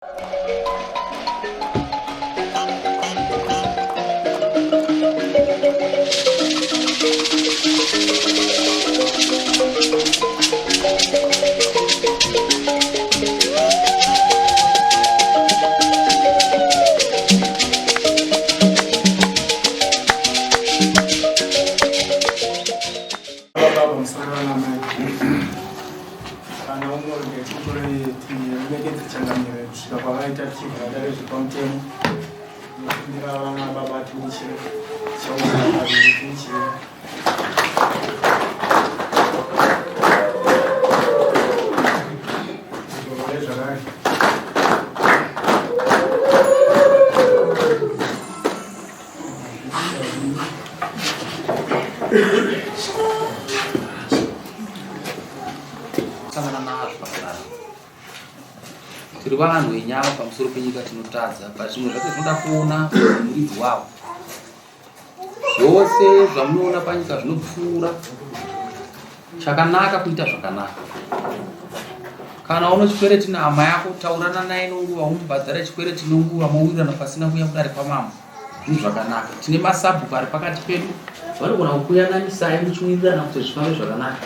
Kana umwe ngatitori tiremekedze changamire kusvika kwavaita tichibva dare zvepamutemo. Ndinokumbira vana baba tiuchire tichaona paviri tiuchire. Zvakare. Sangana nazvo pakurarama. Tiri vanhu venyama pamusoro penyika tinotadza, but zvimwe zvacho zvinoda kuona muridzi wavo. Zvose zvamunoona panyika zvinopfuura. Chakanaka kuita zvakanaka. Kana uno chikwereti nehama yako, taurana naye nonguva, umubhadhare chikwereti nonguva, mowirirana pasina kuuya kudare kwamambo. Zvinhu zvakanaka. Tine masabhuku ari pakati pedu, vanogona kukuyananisai muchiwirirana kuti zvifambe zvakanaka.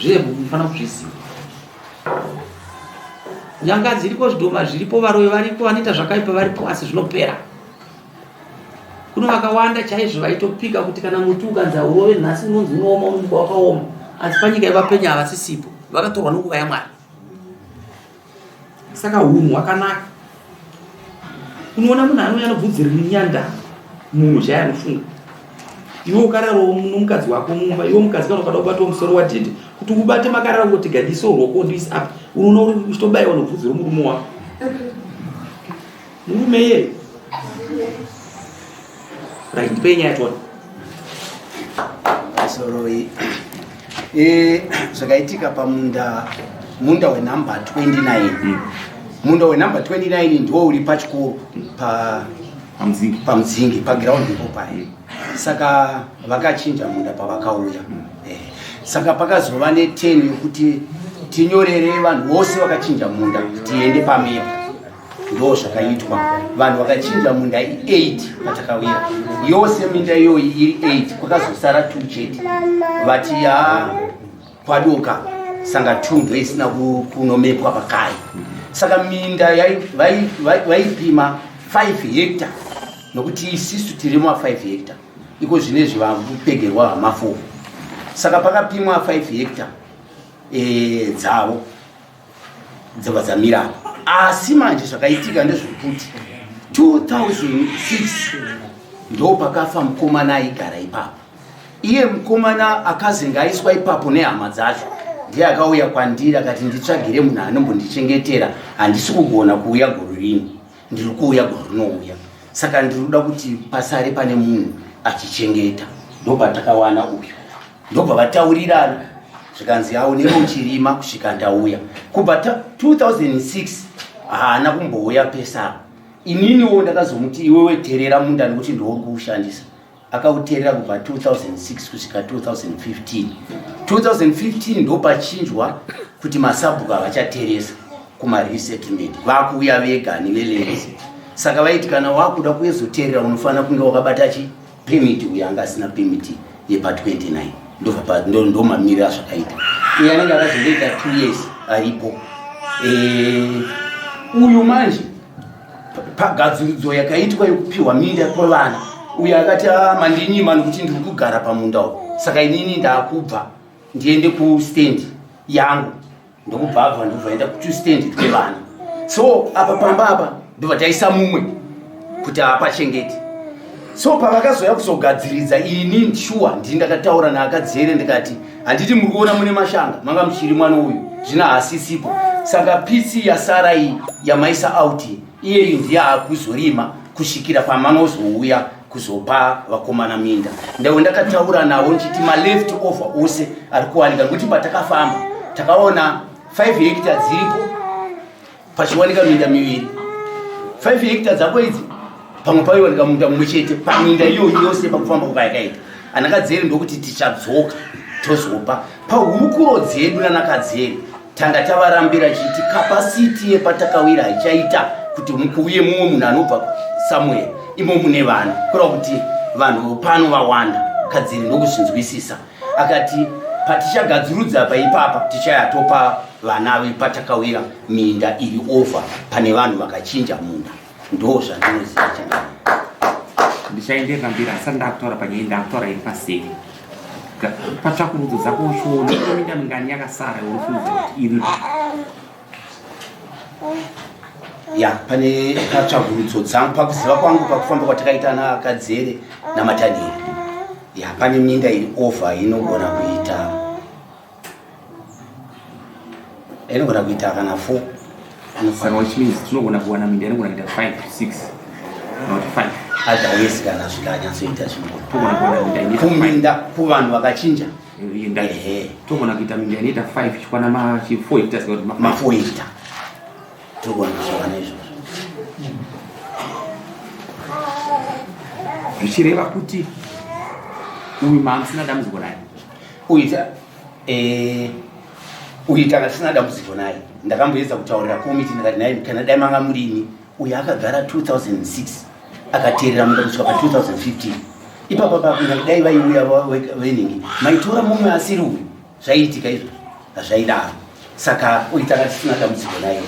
Zviye munofanira kuzviziva. Nyanga dziriko, zvidhoma zviripo, varoyi variko, vanoita zvakaipa varipo, asi zvinopera. Kuno vakawanda chaizvo vaitopika kuti kana muti ukanzi haurove nhasi unonzi unooma unomuka wakaoma, asi panyika yevapenya havasisipo, vakatorwa nenguva yaMwari. Saka hunhu hwakanaka. Unoona munhu anouya anobvudzi riri nyanda munhu chaiye anofunga. Iwe ukararawo nomukadzi wako mumba, iwe mukadzi kana ukada kubatawo musoro wadhedhe kuti ubate makarara kungoti gadiso ruoko ndiise apa, unoona uchitobaiwa nobvudzi romurume wako. Murume iyeye. Right, ndipei nyaya tione. Soroi. Eh, zvakaitika pamunda munda wenumber 29. Munda wenumber 29 ndiwo uri pachikoro pa Pamudzingi. pamudzingi paground ipo paya. Saka vakachinja munda pavakauya. Eh, saka pakazova ne10 yokuti tinyorere vanhu vose vakachinja munda kuti tiende pamepu. Ndo zvakaitwa, vanhu vakachinja munda i8 patakawira yose minda iyoyi iri 8, kwakazosara 2 chete vati ya kwadoka sanga 2 ndo isina kunomepwa pakare. Saka minda vaipima 5 hectare nokuti isisu tiri ma 5 hectare iko zvinezvi vakupegerwa hama 4. Saka pakapimwa 5 hectare dzavo dzobva dzamira. Asi manje zvakaitika ndezvekuti 2006 ndo pakafa mukomana aigara ipapo. Iye mukomana akazenge aiswa ipapo nehama dzacho ndiye akauya kwandiri akati nditsvagire munhu anombondichengetera, handisi kugona kuuya gore rino, ndiri kuuya gore rinouya, saka ndiri kuda kuti pasare pane munhu achichengeta. Ndopatakawana uyu, ndobva vataurirana zvikanzi awo unenge uchirima kusvika ndauya. Kubva 2006 haana kumbouya pesa. Ininiwo ndakazomuti iwewe terera munda nekuti ndiwo kuushandisa. Akauterera kubva 2006 kusvika 2015. 2015 ndopachinjwa kuti masabhuku havachateresa kumaresettlement, vakuuya vega nevelenzi. Saka vaiti kana wakuda kuzoterera unofanira kunge wakabata chi permit. Uyo anga asina permit yepa 29, ndomamirira zvakaita. Uyo anenge akazongoita 2 years aripo. Uyu manje pagadziridzo yakaitwa yekupiwa minda kwevana, uyo akati mandinyima nokuti ndiri kugara pamunda uyu, saka inini ndakubva ndiende kustand yangu. Ndokubva abva, ndobva enda kutustand twevana. So apa pamba apa ndobva taisa mumwe kuti apachengete. So pavakazoya kuzogadziridza, ini shuwa ndini ndakataura naakadzere ndikati handiti muri kuona mune mashanga manga muchiri mwana uyu zvino haasisipo, saka pitsi yasara iyi yamaisa out iyeyu ndiye akuzorima kusvikira pamanozouya kuzopa vakomana minda. Ndaiwe ndakataura navo ndichiti maleft over ose ari kuwanika, nekuti patakafamba takaona 5 hectare dziripo pachiwanika minda miviri. 5 hectare dzako idzi pamwe paiwanika munda mumwe chete paminda iyoyi yose. Pakufamba kwakayakaita anakadzeri ndokuti tichadzoka tozopa pahurukuro dzedu nanakadzeri. Tanga tavarambira chiti capacity yepatakawira haichaita kuti kuuye mumwe munhu anobva somewhere imo mune vanhu kureva kuti vanhu pano vawanda. Kadziri ndokuzvinzwisisa, akati patichagadzurudza paipapa tichaya topa vana vepatakawira minda iri over pane vanhu vakachinja munda. Ndo zvandinoziva changamire. Ndichaenderera mberi, asati ndakutaura panyaya, ndakutaura iri paseri. Patsvakurudzo dzako uchiona ine minda mingani yakasara yaunofungidzira kuti iripo? Ya, pane patsvakurudzo dzangu, pakuziva kwangu, pakufamba kwatakaita naKadzere naMatanhiri, ya, pane minda iri over inogona kuita kana four. Saka which means tinogona kuwana minda inogona kuita 5, 6 kana kuti 5. Otherwise kana zvikanyatsoita zvinogona Togona kuwana minda inoita 5. Kuminda kuvanhu vakachinja. Inda. Togona kuita minda inoita 5 chikwana ma 4 hectares kana kuti ma Ma 4 hectare togona kuzviwana izvozvo. Zvichireva kuti uyu maamusina dambudziko naye? Uita uyu tanga tisina dambudziko naye. Ndakamboedza kutaurira komiti, ndikati naye kana dai manga murini, uyu akagara 2006 akateerera munda kusvika pa2015 ipapa pakunyange dai vaiuya venhingi maitora mumwe asiri uyu, zvaiitika izvo hazvaidaro. Saka uyu tanga tisina dambudziko naye.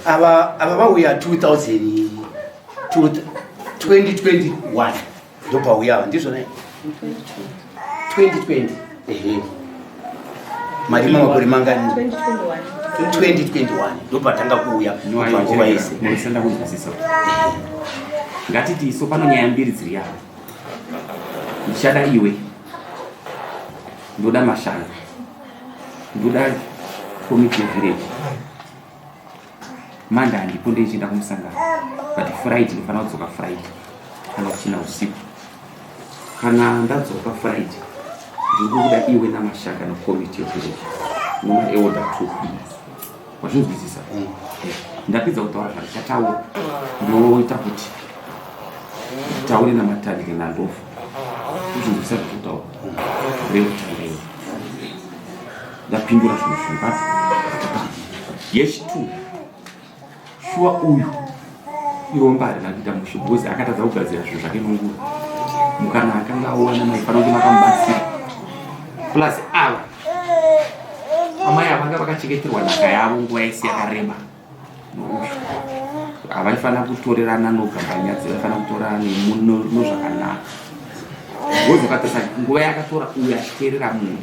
Ava vauya 2000 2021 ndopauya ava, ndizvo nai? 2020, ehe. Marima makore mangani? 2021. 2021 ndopatanga kuuya kubva nguva yese. Munosanda kunzwisisa. Ngatiti iso pano nyaya mbiri dziri apa. Ndichada iwe, ndoda Mashanga, ndoda komiti yevillage. Manda handipo, ndeichienda kumusangano, but Friday ndinofanira kudzoka, Friday kana kuchina usiku. Kana ndadzoka Friday, ndiri kubuda iwe naMashanga nekomiti yevillage nemaelder two. Wazvinzwisisa? Ndapedza kutaura zvandichataura, ndoita kuti taure naMatarire naNdofu. Uzvinzwisisa zvekutaura rekutaura iwe? Ndapindura zvinhu zviri papi yechi2. Shuwa uyu iromba harina kuita mushe because akatadza kugadzira zvinhu zvake nonguva. Mukana akanga awana, maifanira kuti makamubatsira. Plus ava amai avanga vakachengeterwa nhaka yavo nguva yese yakareba nouyu, havaifanira kutorerana nogambanyadzi, vaifanira kutorana nozvakanaka because ukatarisa nguva yakatora uyu achiteerera munhu,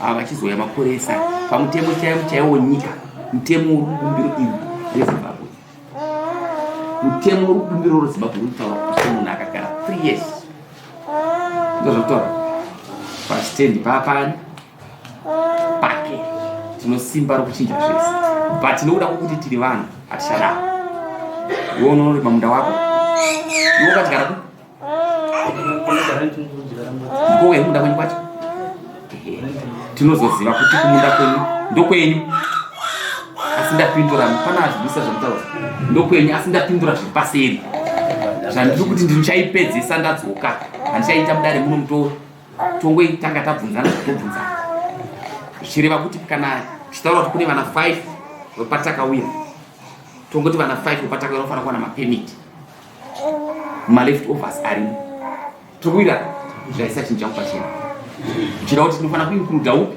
ava vachizouya makore ese aya. Pamutemo chaiwo chaiwo nyika, mutemo uri kubumbiro iri reZimbabwe, mutemo uri kubumbiro reZimbabwe uri kutaura kuti munhu akagara 3 years, ndozvakutaura pastendi papani pake, tinosimba rokuchinja zvese. But nokuda kwokuti tiri vanhu hatichadaro. Iwe unonorima munda wako, iwe ukadyara ku ndiko here munda kwenyu kwacho? Ehe. Tinozoziva kuti kumunda kwenyu ndokwenyu, asi ndapindura pana azvibisa zvamutaura ndokwenyu, asi ndapindura zviri paseri zvandiri kuti ndinochaipedzesa ndadzoka. Handichaita mudare muno mutoro, tongoitanga tabvunzana zvatobvunzana, zvichireva kuti kana tichitaura kuti kune vana 5 vepatakawira, tongoti vana 5 vepatakawira vanofanira kuwana mapermit maleft overs arimo. Tiri zvaisa chinhu changu pachena, zvichida kuti tinofanira kuincluda upi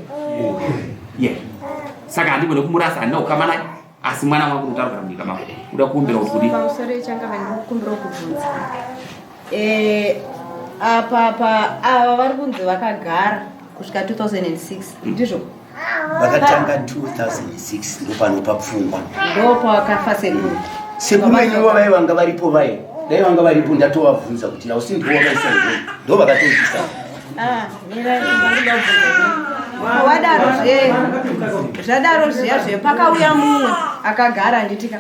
ye. Saka handigone kumurasa, handina kukama naye, asi mwana wangu unotaura munyika mako uda kuombera kuti kudii? Pamusoro yechangame, ndikukumbira kubvunza. Apa pa ava vari kunzi vakagara kusvika 2006, ndizvo? Vakatanga 2006, ndopanopa pfungwa. Ndopawakafa sekuru. Sekuru venyu vai vanga varipo, vai dai vanga varipo ndatovabvunza kuti hausi ndiwo wakaisa here, ndo vakatoisa. Ah, mirai, ndinoda kubvunza. Wadaro zve, zvadaro zviya zve, pakauya mumwe akagara, handitika?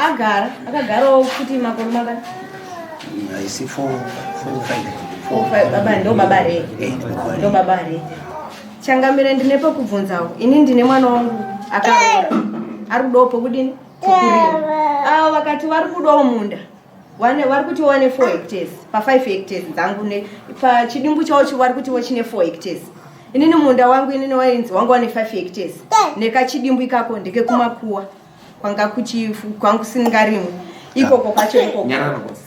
Agara akagarawo futi makore mangani? Haisi 4 4 5. Four, five, baba ndo baba rei? Ndo baba rei? Changamire, ndine pekubvunzawo. Ini ndine mwana wangu akaroora, ari kudawo pokudini, pokurima. Avo vakati vari kudawo munda. Vari kuti wane 4 hectares pa5 hectares dzangu, pachidimbu chavo vari kutiwo chine 4 hectares. Inini munda wangu inini wainzi wangu wane 5 hectares nekachidimbu ikako ndekekumakuwa. kwanga kwangu kusingarimwi ikoko kwacho ikoko.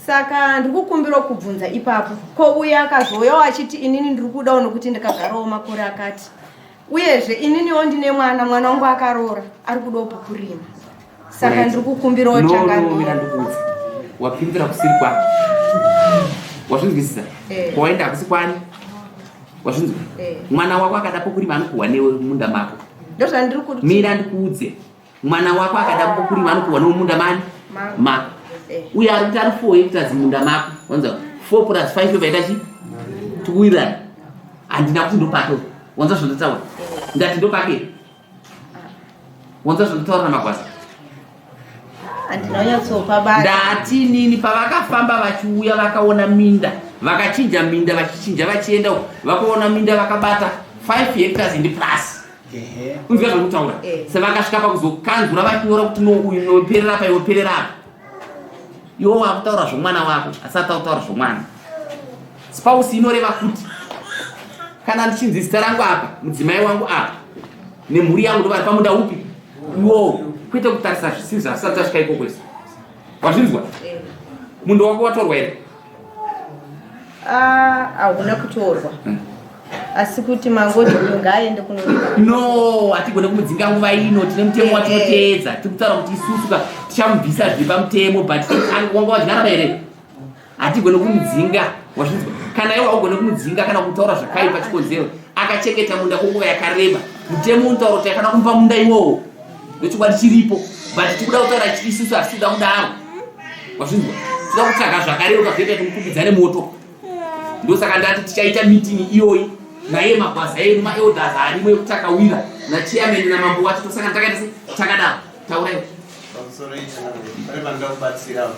Saka ndiri kukumbirawo kubvunza ipapo, ko uye akazouyawo achiti inini ndiri kudawo nokuti ndikagarawo makore akati, uyezve ininiwo ndine mwana, mwana wangu akaroora ari kudawo pokurima, saka ndiri kukumbirawo changamira. Ndikuudza, wapindura kusiri kwako, wazvinzwisisa? Eh. Kwawaenda hakusi kwani, wazvinzwa? Eh. Mwana wako akada pokurima anopuhwa newe munda mako. Ndozvandiri kuti. Mira ndikuudze, mwana wako akada pokurima anopuhwa newe munda mani mako. Eh. Uye ari kuti ari 4 hectares munda mako, wanzwa? 4 plus 5 yobaita chi tikuwirirana. Handina kuti ndopake, wanzwa zvandataura? Eh. Ndati ndopake, wanzwa zvandataura namagwaza? Ndati nini pavakafamba vachiuya vakaona minda, vakachinja minda, vachichinja vachienda uko, vakaona minda vakabata 5 hectares and plus. Unzwa zvandikutaura? Eh. Sevakasvika pakuzokanzura vachinyora kuti no, uyu noperera apa, iwe perera apa, iwe wakutaura zvomwana wako asati akutaura zvomwana. Spouse inoreva kuti kana ndichinzi zita rangu apa, mudzimai wangu apa nemhuri yangu ndovari pamunda upi iwowo, kwete kutarisa zvisiri zvasati tasvika ikoko isu, wazvinzwa? Eh. Munda wako watorwa here? Ah, hauna kutorwa, asi kuti mangoti uyu ngaaende kunorima. No, hatigone kumudzinga nguva ino, tine mutemo watinoteedza. Tiri kutaura kuti isusu ka tichamubvisa zviri pamutemo, but wanga wadyaraba here? Hatigone kumudzinga, wazvinzwa? Kana iwe haugone kumudzinga kana kutaura zvakaipa, chikonzero akachengeta munda kwenguva yakareba. Mutemo unotaura kuti akada kumupa munda iwowo, ndochokwadi chiripo, but tikuda kutaura chiti isusu hatisi kuda kudaro, wazvinzwa? Tinoda kutsvaga zvakareruka zvinoita timukupidzane moto. Ndosaka ndati tichaita meeting iyoyi naye magwaza edu, maelders arimo ekutakawira, nachairman namambo wacho. Tosaka takaita se takadaro. Taurai. Pamusoro ichanamwe, pane panoda kubatsira.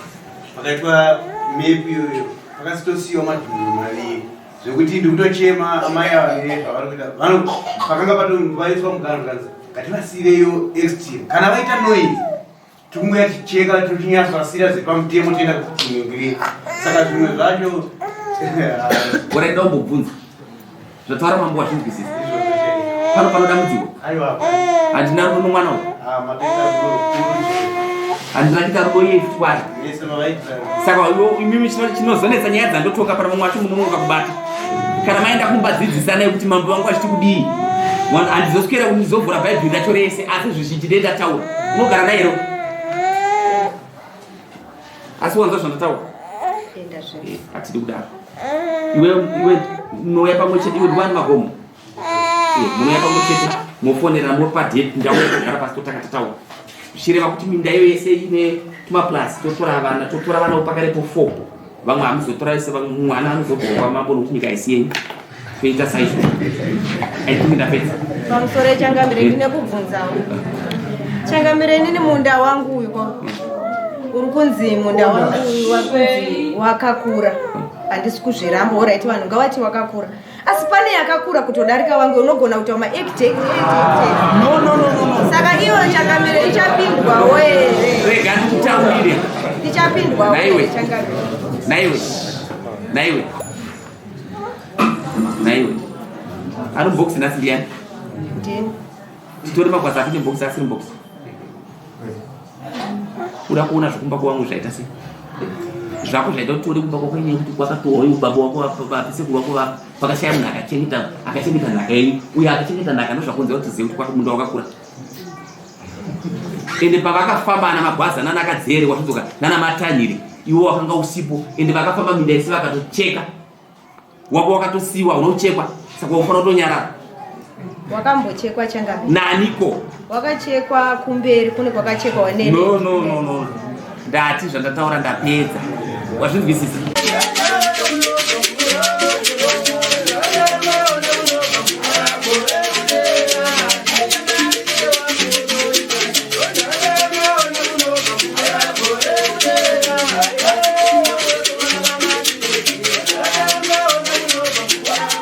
Pakaitwa mepu iyoyo pakasitosiyiwa madhumbu maviri zvekuti ndikutochema amai ava nezvavari kuita. Pakanga patovaiswa muganhu, kanzi ngativasiireyo extra, kana vaita noise tikunguya ticheka tochinyatsoasira zviri pamutemo, toenda kutiningiri. Saka zvimwe zvacho Ora ndaumbobvunza zvataura mambo, wazvinzwisisa? Pano pano dambudziko. Aiwa. Handina rudo nomwana uyu. Ah, makaita rudo rukuru. Handina kuita rudo iye futi kwari. Yese mavaitira. Saka imimi chinozonetsa nyaya dzandotoka pana mumwe wacho munononoka kubata. Kana maenda kumba dzidzisanai kuti mambo vangu vachiti kudii. Handizoswera kuti ndizovhura bhaibheri racho rese, asi zvizhinji ndee ndataura. Unogara naye here? Asi wanzwa zvandataura? Enda zve. Eh, hatidi kudaro. Iwe munouya pamwe chete, iwe ndiwani magomo. Eh, munouya pamwe chete mofonera mopa date, ndau yekugara pasi totanga tataura, zvichireva kuti minda iyo yese ine tumaplasi totora vana, totora vana vopakarepo 4, vamwe hamuzotora vese, vamwe mwana anozobva mambo nokuti nyika haisi yenyu. Toita saizvo. I think ndapedza. Pamusoro changamire, ndine kubvunzawo changamire. Inini munda wangu uyu ko uri kunzi munda wangu uyu wakunzi wakakura, handisi kuzviramba. Alright, vanhu ngavati wakakura, asi pane yakakura kutodarika wangu, unogona kuita maekte. No, no, no, no, no. Saka iyo changamire ichapindwawo here? Rega ndikutaurire. Ichapindwawo Naiwe. here changamire? Naiwe, naiwe, naiwe, ari mubhokisi nhasi ndiani? Ndini. Titori magwaza apinde mubhokisi, asiri mubhokisi. Uda kuona zvokumba kwangu zvaita sei? Zvako zvaita kuti tione kumba kwako inyaya yekuti kwakatorwa iwo baba wako vasekuru vako pakashaya munhu akachengeta nhaka yenyu. Uyo akachengeta nhaka ndozvakonzera kuti tizive kuti kwako munda wakakura. Ende pavakafamba ana magwaza nana akadzere watodzoka nana matanyire, iwo wakanga usipo. Ende vakafamba minda yese vakatocheka, wako wakatosiyiwa unochekwa, saka unofanira kutonyarara. Wakambochekwa changamire. Naniko? Wakachekwa kumberi, kune kwakachekwa wanene. No, no, no, no, ndati zvandataura ndapedza, wazvinzwisisa?